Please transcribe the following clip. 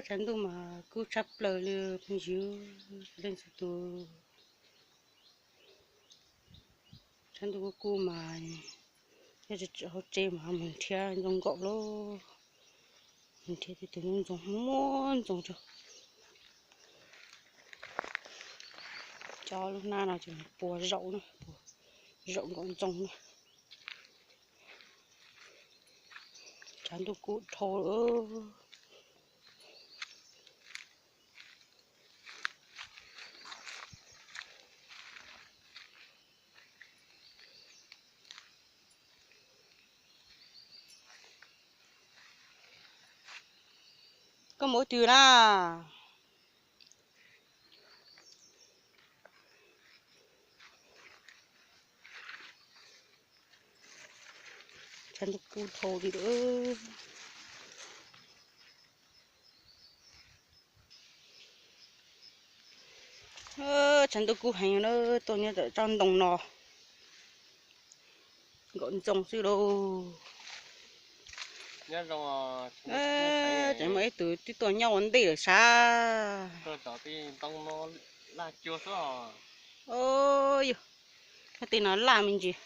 Tshav ntuj mas kub tshaj plaws li phooj ywg, leej txhua tus. Tshav ntuj kub kub mas yog tseem hauv tsev mas mus nrhiav ntxoov nkaum lauj. Mus nrhiav tej tus ntxoov muaj ntxoov tso. Cov lub hnab no ces puas zaum na, puas zaum nkaum ntxoov na. Tshav ntuj kub dhau. Koj mus ua twg na? Tshav ntuj kub dhau li lawm. Tshav ntuj kub heev na, tuaj nyob ntawm tsob ntoo no. Nkaum ntxoov xwb lauj. Tseem muaj ib tug twb tuaj nyob ua ntej lawm sav. Yog, tej no laj me ntsis.